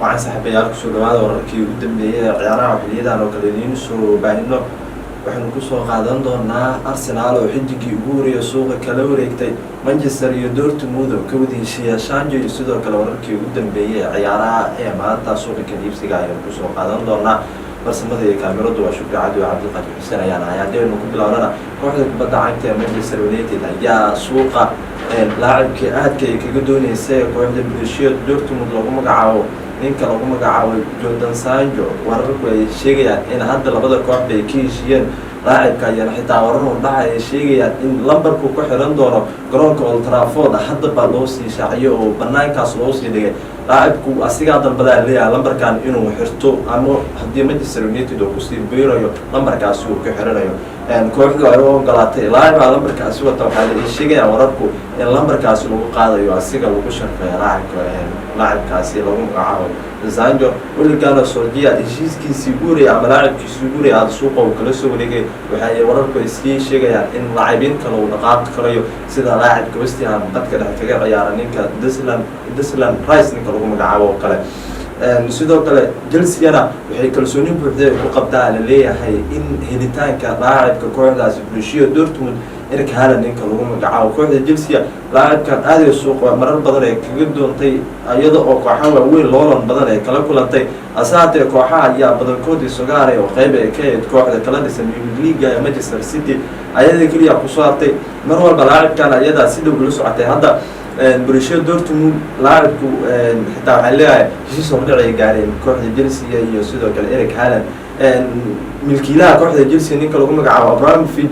Waxaan saaxiibayaal kusoo dhawaada wararkii ugu dambeeyay ee ciyaaraha. Xiliyadan oo kale idiin soo baahino, waxaynu kusoo qaadan doonaa Arsenal oo xidigii ugu horeeya suuqa kala wareegtay Manchester iyo Dortmund oo ka wada heshiiya Sancho, iyo sidoo kale wararkii ugu dambeeyay ee ciyaaraha ee maanta suuqa kala iibsiga ayaynu kusoo qaadan doonaa. Farsamada iyo kaamiradu waa Shukri Cadi oo Cabdiqaadir Xuseen ayaan ahay. Haddii aynu ku bilownana, kooxda kubadda cagta ee Manchester United ayaa suuqa laacibkii aadka ay kaga dooneysa ee kooxda Borussia Dortmund lagu magacaabo, ninka lagu magacaabo Jadon Sancho. Wararku ay sheegayaan in hadda labada kooxba ay ka heshiiyeen laacibka, ayaan xitaa warar hordhaca ay sheegayaan in lambarku ku xiran doono garoonka Old Trafford. Haddaba loo sii shaaciyo oo banaankaas loo sii dhigay, laacibku asigaa dalbadaa leeyahay lambarkan inuu xirto, ama haddii Manchester United oo kusii biirayo lambarkaasi uu ku xiranayo, kooxdu ay u ogolaatay. Laacibaa lambarkaasi wata, waxaa la sheegayaan wararku in lambarkaasi lagu qaadayo, asiga lagu sharfeeya laacibka, laacibkaasi lagu magacaabo Sancho. Ole Gunnar Solskjaer heshiiskiisii ugu horreeyay ama laacibkiisii ugu horreeyay aada suuqa uu kala soo wareegay. Waxay wararku ay sii sheegayaan in laacibiin kale uu dhaqaaqi karayo, sida laacibka West Ham qadka dhexe kaga ciyaara, ninka Declan Rice ninka lagu magacaabo oo kale. Sidoo kale Chelseana waxay kalsooni buuxday ku qabtaa la leeyahay in helitaanka laacibka kooxdaasi Borussia Dortmund, Erling Haaland ninka lagu magacaabo. Kooxda Chelsea laacibkan aaday suuqa marar badan ay kaga doontay, iyada oo kooxa waaweyn loolan badan ay kala kulantay. Hase haatee kooxaha ayaa badankood isuga haray, oo qeyb ay ka ahayd kooxda kala dhisan Premier League ee Manchester City, ayada keliya kusoo hartay. Mar walba laacibkan ayadaa si dhow ula socotay. Hadda Borussia Dortmund laacibku xitaa waxaa leeyahay heshiis hordhac ay gaareen kooxda Chelsea iyo sidoo kale Erling Haaland. Milkiilaha kooxda Chelsea, ninka lagu magacaabo Abramovich,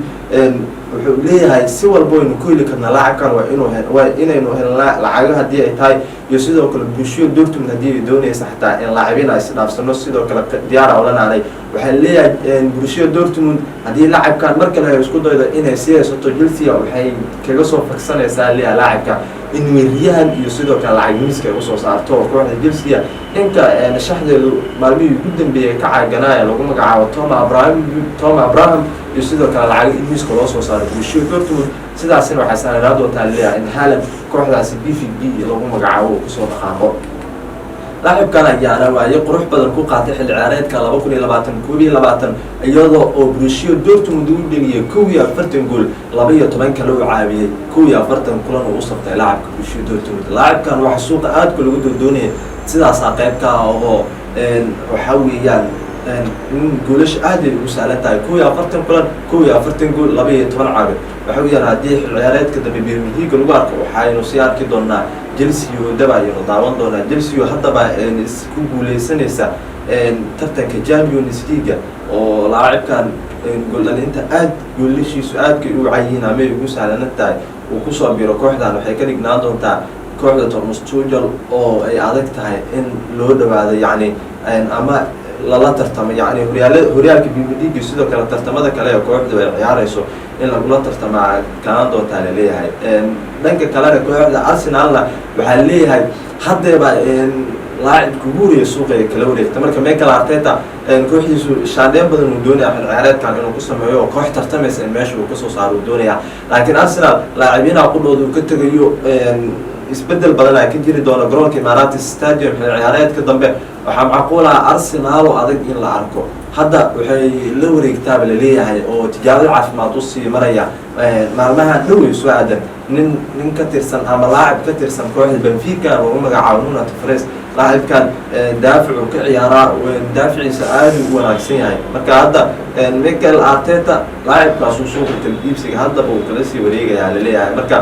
wuxuu leeyahay si walba waynu ku heli karnaa laacabkan, waa inuu waa inaynu helnaa lacago haddii ay tahay, iyo sidoo kale Borussia Dortmund haddii ay doonaysa xataa in laacibiin ay isdhaafsano, sidoo kale diyaara olanaanay. Waxaa leeyahay Borussia Dortmund haddii laacabkan mar kale ay isku daydo inay sii haysato Chelsea, waxay kaga soo fagsanaysaa leeyahay laacabka in weeriyahan iyo sidoo kale lacag miiska ay usoo saarto. Oo kooxda Chelsea ninka shaxdeedu maalmihii ugu dambeeyay ka caaganaya lagu magacaabo Tammy Abraham iyo sidoo kale lacag in miiska loo soo saaro Borussia Dortmund, sidaasina waxay sahlanaa doontaa leeyahay in Haaland kooxdaasi BVB lagu magacaabo uu kusoo dhaqaaqo. Laacibkan ayaana waaye qurux badan ku qaatay xilli ciyaareedka 2020-21, iyadoo oo Borussia Dortmund uu dheliyay 41 gool, 12 kale uu caawiyey, 41 kulan uu u saftay laacibka Borussia Dortmund. Laacibkan waxa suuqa aadka lagu doondoonayay sidaasaa qayb ka ah, oo waxaa weeyaan in goolasha aad ay ugu sahlan tahay. 41 kulan, 41 gool, 12 caawin. Waxa weeyaan haddii xilli ciyaareedka dambe Premier League lagu arko, waxaynu sii arki doonaa Chelsea daba ayaynu daawan doonaa Chelsea haddaba isku guuleysanaysa tartanka Champions League, oo laacibkan gooldhalinta aad goolashiisu aadkay u cayihiin ama ay ugu sahlanan tahay uu kusoo biro kooxdan. Waxay ka dhignaan doontaa kooxda Thomas Tuchel oo ay adag tahay in loo dhawaado, yacni ama lala tartamo, yacni horyaalka Premier League, sidoo kale tartamada kale ee kooxdu ay ciyaareyso in lagula tartamaa kanaan doontaa laleeyahay. Dhanka kalena kooxda Arsenalna waxaa leeyahay haddeeba laacibka ugu horreeya suuqa ay kala wareegta. Marka Mikel Arteta kooxdiisu shaandheen badan uu doonaya xil ciyaareedkan inuu ku sameeyo, oo koox tartamaysa in meesha uu kasoo saaro uu doonaya. Laakiin Arsenal laacibiinaha qudhooda uu ka tegayo, isbedel badan aa ka jiri doona garoonka Emirates Stadium xil ciyaareedka dambe. Waxaa macquul ah Arsenal oo adag in la arko. Hadda waxay la wareegtaaba laleeyahay oo tijaabada caafimaad usii maraya maalmaha dhow ay soo aadan nin ka tirsan ama laacib ka tirsan kooxda Benfica lagu magacaabo Nuno Tavares. Laacibkan daaficu ka ciyaaraa, daaficiisa aada u wanaagsan yahay. Marka hadda Mikel Arteta laacibkaasuu suuqa kala iibsiga haddaba uu kala sii wareegayaa laleeyahay. Marka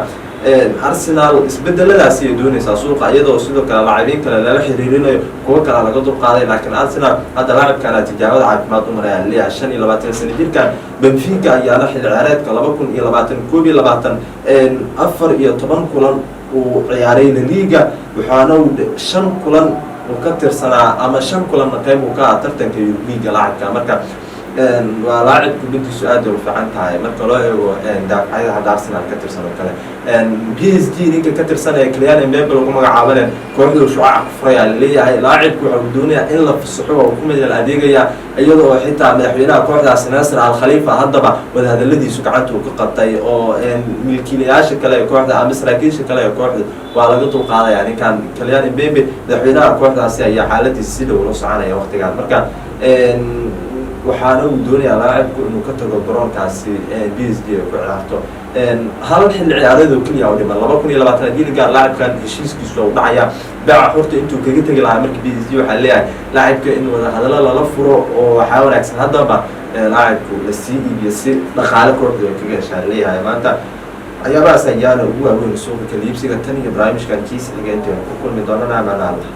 Arsenal isbedeladaasi ay doonaysaa suuqa, iyadoo sidoo kale laacibiin kale lala xiriirinayo, kuwo kale laga dulqaaday. Laakiin Arsenal hadda laacibkana tijaabada caafimaad u maraya leeyahay. 25 sano jirkan Benfica ayaana xilli ciyaareedka 2020-21 14 kulan uu ciyaaray La Liga, waxaana uu shan kulan uu ka tirsanaa ama shan kulanna qayb uu ka aha tartanka Liga laacibka. Marka Waa laacib kubadiisu aad ay u fiican tahay marka loo eego daafacyada hadda Arsenal ka tirsan oo kale. PSG ninka ka tirsan ee Kylian Mbappe lagu magacaabane, kooxdu shucaac ku furayaa laleeyahay. Laacibku waxa uu doonayaa in la fasaxo, waa uu ku madal adeegaya, iyadoo oo xitaa madaxweynaha kooxdaasi Nasser Al Khalifa haddaba wadahadaladiisu gacanta uu ka qabtay, oo milkiilayaasha kale ee kooxda ama saraakiisha kale ee kooxda waa laga dulqaadaya ninkan Kylian Mbappe. Madaxweynaha kooxdaasi ayaa xaaladiisa si dhow ula soconaya waqtigan. Marka waxaana uu doonayaa laacibku inuu ka tago garoonkaasi PSG ay ku ciyaarto. Hal xilli ciyaareed oo keliya oo dhiman, 2020 haddii la gaar, laacibkan heshiiskiisu u dhacaya beeca xurta intuu kaga tegi lahaa. Marka PSG waxaa leeyahay laacibka in wadahadallo lala furo oo waxaa wanaagsan haddaba laacibku la sii iibiyo si dhaqaale kooxdu ay kaga heshaa leeyahay. Maanta waxyaabahaas ayaana ugu waaweyn suuqa kala iibsiga. Tan iyo barnaamijkan kiisa xiga intaynu ku kulmi doonana, amaana Allah.